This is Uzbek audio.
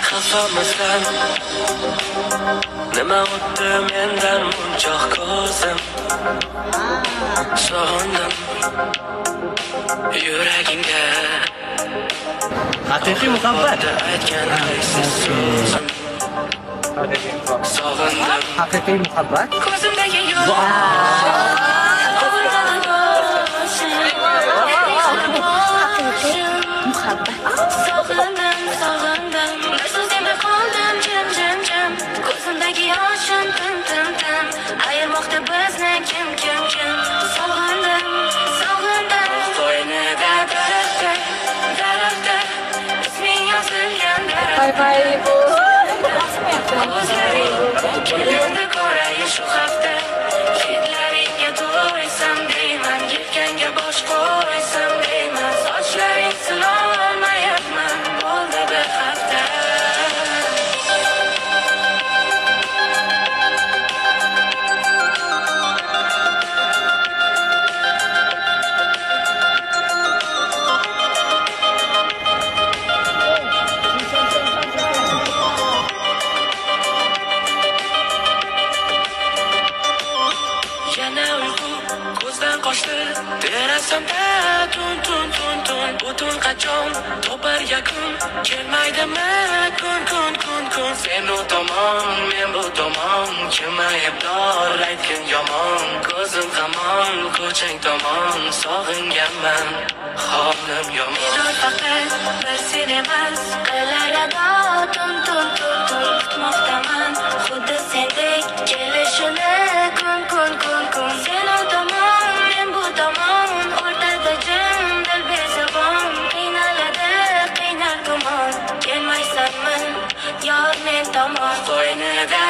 Xafamisan, nima o'tdi mendan munchoq ko'zim, sog'indim yuragimga. Haqiqiy muhabbat. Aytgan qaysi so'zim, sog'indim. Haqiqiy muhabbat. Ko'zimdagi yo'l. Haqiqiy muhabbat. Sog'indim, sog'indim. Bir so'z demay qoldim, jim, jim, jim. Ko'zimdagi yoshim tim, tim, tim. Ayirmoqda bizni kim, kim, kim. Sog'indim, sog'indim. Qo'ynida daraxtda, daraxtda isming yozilgan daraxt. Voy voy. Ko'zlaring kelganda ko'rayin shu hafta. Hidlaringga to'ysam deyman, yelkangga bosh qo'ysam deyman. Sochlaring silolmayapman, bo'ldi bir hafta. Yana uyqu ko'zdan qochdi, derasamda tun tun tun tun. Butun qachon topar yakun, kelmaydimi kun kun kun kun. Sen u tomon, men bu tomon, kim aybdor aytgin yomon. Ko'zim hamon ko'chang tomon, sog'inganman holim yomon. Bedor faqat bir sen emas, qilar ado tun tun tun tun. Kutmoqdaman xuddi sendek kelishini kun kun kun kun. Sen u tomon, men bu tomon, o'rtada jim dil bezabon. Qiynaladi qiynar gumon, kelmaysanmi yor men tomon. Qo'ynida